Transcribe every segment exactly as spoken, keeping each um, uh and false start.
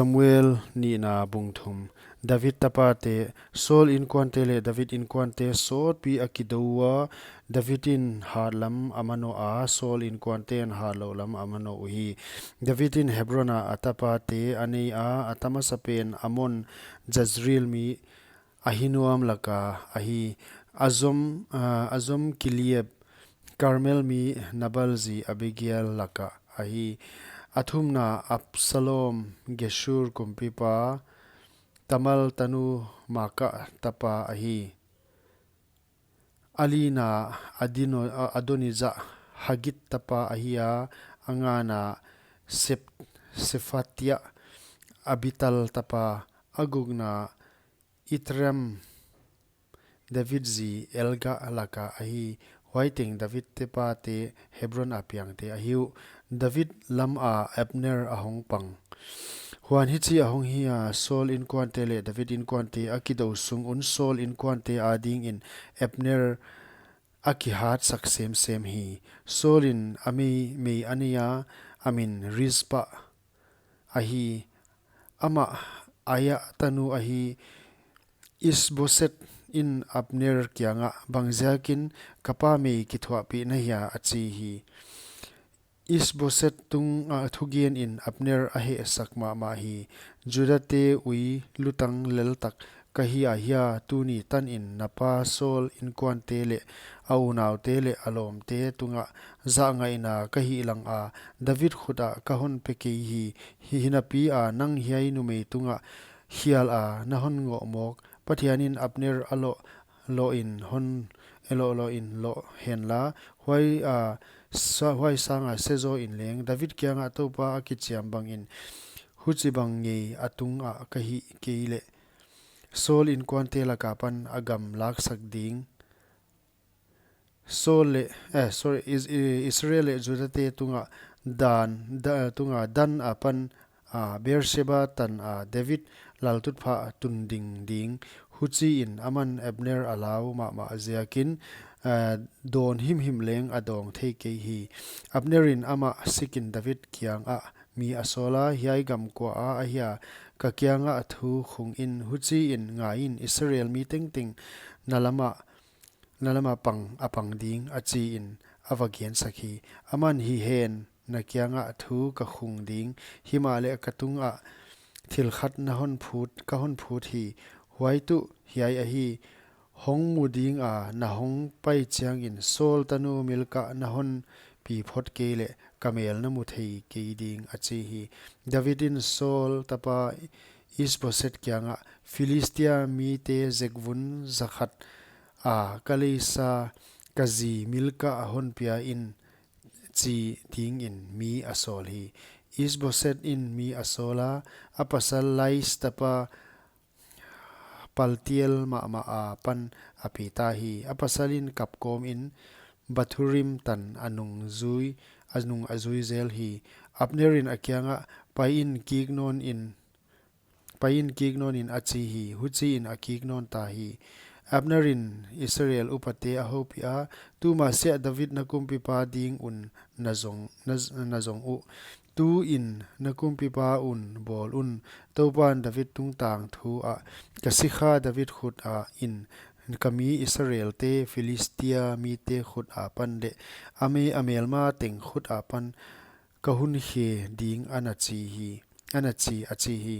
Samuel nihna bung thum. David tapate. Saul inkuante leh David inkuante sawtpi a kidou ua, David in hat lam a manoh a, Saul inkuante'n hat louh lam a manoh uhi. David in Hebron ah a tapate a nei a, a ta masapen Ammon, Jezreel mi Ahinoam laka ahi. A zom, ah, a zom Gilead, Karmel mi Nabal zi Abigail laka ahi. A thumna Absalom, Geshur kumpipa, Tamar tanu Maaka tapa ahi. A lina Adino-, ah, Adonijah, Haggit tapa ahi a, a ngana Sep-, Sephatia, Abital tapa, a gukna Ithream, David zi Elkana laka ahi. Huai teng David tapate Hebron a piangte ahi uh. David lam a Abner a hong pang. Huan hichi a hong hi a, Saul inkuante leh David inkuante a kidou sung un Saul inkuante adingin Abner a kihatsak semsem hi. Saul in a mei, mei a nei a, a min Rizpah ahi. Amah Aia tanu ahi. Ishboset in Abner kiangah, "Bangziakin ka pa mei kithuahpih na hia?" a chi hi. Ishboset tung, ah, thugen in Abner a hehsak mahmah hi. "Judate ui lutang leltak ka hi ahia? Tuni tanin na pa Saul inkuante leh a unaute leh a lawmte tungah zahngaihna ka hih lang a, David khut ah ka hon pe kei hi. Hi, hinapi a nang hiai numei tungah khial a na hon ngoh mawk. Pathianin Abner a loh, loh in hon, e loh, loh in loh henla, huai, ah, sa-, huai sanga se zaw in leng, David kiangah Toupa a kichiam bangin, huchibang ngei a tungah ka hih kei leh, Saul inkuante laka pan a gam laksak ding. Saul leh, eh, sorry, Is-, I-, Israel leh Judate tungah Dan, da-, tungah Dan apan, ah, Beersheba tan a David laltutphah tun ding ding." Huchiin aman Abner a lau mahmah ziakin, ah, dawn himhim leng a dawng thei kei hi. Abner in amah sikin David kiangah mi a sawl a, "Hiai gam kua a ahia? Ka kiangah thu khung in, huchiin ngaiin Israel mi tengteng na lamah, na lama pang, a pang ding," a chi in a va gensak hi. Aman, "Hi hen, na kiangah thu ka khung ding, himahleh ka tungah thil khat na hon phut, ka hon phut hi. Huai tuh hiai ahi, hong mu ding a na hong pai chiangin Saul tanu Mikal na hon pi phot kei leh ka mel na mu thei kei ding," a chi hi. David in Saul tapa Ishboset kiangah, "Philistia mite zekvun zakhat a ka leisa ka zi Mikal a hon pia in," chi dingin mi a sawl hi. Ishboset in mi a sawl a, a pasal Lais tapa Paltiel mahmah apan a pi ta hi. A pasal in kap kawm in Bahurim tan a nung zui, a nung a zui zel hi. Abner in a kiangah, "Pai in kik nawn in, pai in kik nawn in," a chi hi. Huchiin a kik nawn ta hi. Abner in Israel upate a houpih a, "Tuma siah David na kumpipa ding un na zong, na, na zong uh. Tuin na kumpipa un bawl un. Toupan David tungtang thu ah, 'Ka sikha David khut ah in ka mi Israelte Philistia mite khut apan leh a mi a melma teng khut apan ka hun khe ding,' a na chi hi, a na chi, a chi hi."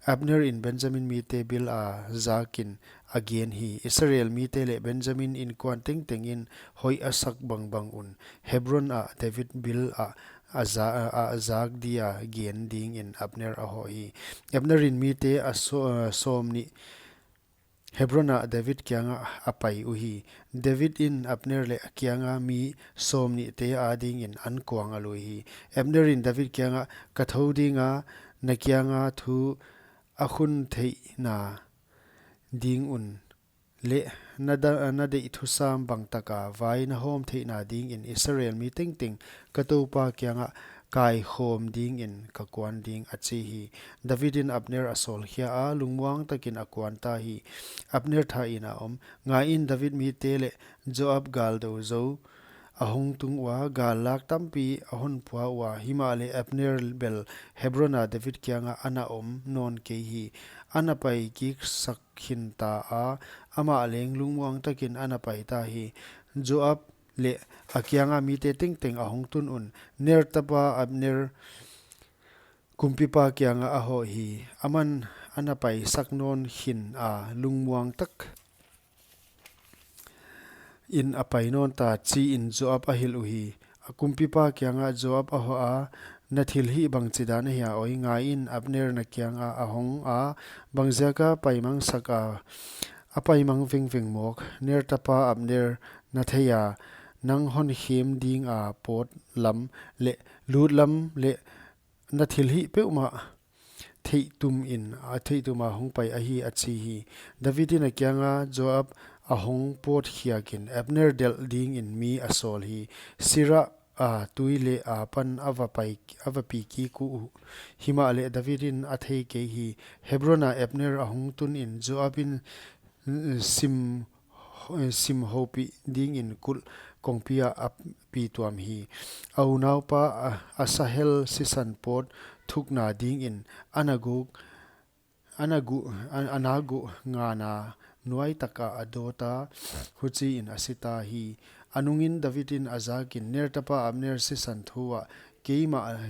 Abner in Benjamin mite bil a zakin a gen hi. Israel mite leh Benjamin inkuan tengteng in hoih a sak bangbang un Hebron ah David bil ah a za-, a, a zak dia gen dingin Abner a hoh hi. Abner in mite a so-, a sawmnih Hebron ah David kiangah a pai uhi. David in Abner leh a kianga mi sawmnihte adingin ankuang a lui hi. Abner in David kiangah, "Ka thou dinga, na kianga thu a khun theihna ding un leh na da-, na deih thusam bangtaka vai na hawm theihna dingin Israel mi tengteng ka Toupa kiangah kaikhawm dingin ka kuan ding," a chi hi. David in Abner a sawlkhia a, lungmuang takin a kuan ta hi. Abner thain a om. Ngaiin, David mite leh Joab galdou zou a hong tung ua, gallak tampi a hon pua ua. Himahleh Abner bel Hebron a David kiangah ana om nawn kei hi. Ana pai kik sak khin ta a, amah leng lungmuang takin ana pai ta hi. Joab leh a kianga mite tengteng a hong tun un, Ner tapa Abner kumpipa kiangah a hoh hi. Aman ana pai sak nawn khin a, lungmuang tak in a pai nawn ta, chi in Joab a hilh uhi. A kumpipa kiangah Joab a hoh a, Na thilhih bangchidan ahia oi? Ngai in, Abner na kiangah a hong a, bangziaka pai mang sak a, a pai mang vengveng mawk? Ner tapa Abner na thei a, nang hon khem ding a pawt lam leh lut lam leh na thilhih peuhmah theihtum in, a theihtum a hong pai ahi, a chi hi. David in a kianga Joab a hong pawt khiak in Abner delh ding in mi a sawl hi. Sirah a tui leh a pan a va pai, a va pi kik uh. Himahleh David in a thei kei hi. Hebron a Abner a hong tun in Joab in, mm, sim, sim houpih ding in kulh kongpi ah a pi tuam hi. A unaupa, a, Asahel sisan pawt thukna ding in ana guk, ana gu, a, ana gu ngana nuai taka a dawt a, huchi in a si ta hi. A nung in David in a zak in, Ner tapa Abner sisan thu ah, keimah,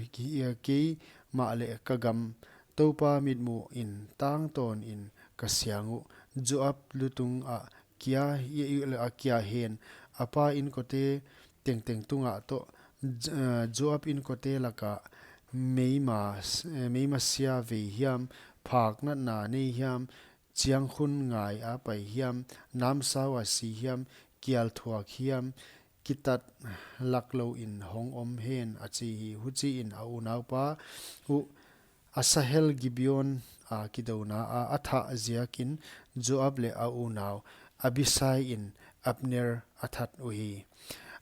keimah leh ka gam Toupa mitmuh in tangtawn in ka siang uh. Joab lutung ah kia, a kia hen, a pa inkote tengteng tungah toh, J-, eh, Joab inkote laka meima s-, eh, meima sia vei hiam, phak natna nei hiam, chiang khun ngai a pai hiam, namsau a si hiam, kial thuak hiam, kitat laklou in hong om hen, a chi hi. Huchi in a unaupa uh Asahel Gibeon a kidouna a a thah ziakin Joab leh a unau Abisai in Abner a that uhi.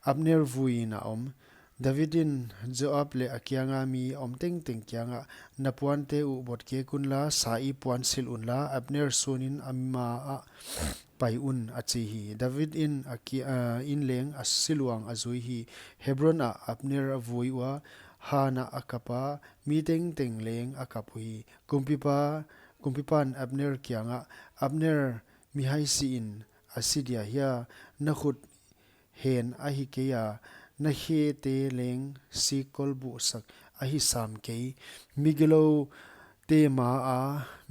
Abner vui in a om. David in Joab leh a kianga mi om tengteng kiangah, Na puante uh bot kek unla, sa i puan silh unla, Abner sunin ama ah pai un, a chi hi. David in a ki-, a, in leng a siluang a zui hi. Hebron ah Abner a vui ua, han ah a kap a, mi tengteng leng a kap uhi. Kumpipa, kumpipan Abner kiangah, Abner, mihaisih in a si dia hia? Na khut hen ahi kei a, na khete leng sikkol buhsak ahi sam kei. Migiloute ma a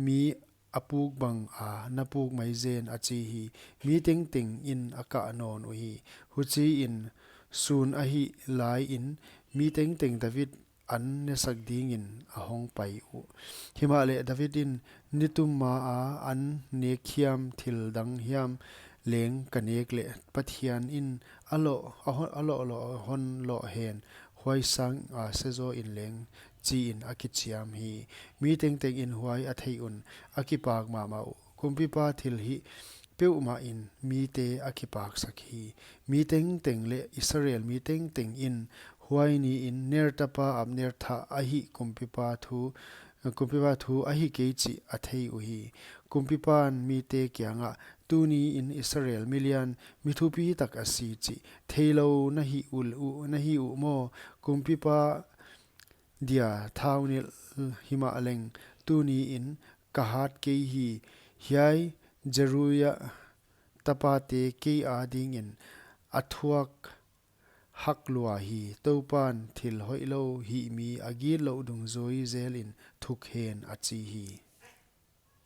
mi a puk bang a na puk mai zen, a chi hi. Mi tengteng in a kah nawn uhi. Huchi in sun ahih lai in mi tengteng David an nesak ding in a hong pai uh. Himahleh David in, Nitum ma a an nek hiam, thil dang hiam leng ka nek leh Pathian in a loh, a hon, a loh loh hon loh hen, huai sang a sezaw in leng, chi in a kichiam hi. Mi tengteng in huai a theih un a kipak mahmah uh. Kumpipa thilhih peuhmah in mite a kipaksak hi. Mi tengteng leh Israel mi tengteng in huai ni in Ner tapa Abner thah ahih kumpipa thu, kumpipa thu ahi kei chih a thei uhi. Kumpipan mite kiangah, Tuni in Israel milian mi thupi tak a si chih theilou na hi ul-, u-, na hi uh maw? Kumpipa dia thaunilh himah leng tuni in ka hat kei hi. Hiai Zeruia tapate kei ading in a thuak hak lua hi. Toupan thil hoihlou hih mi a gitlouh dungzui zel in thuk hen, a chi hi.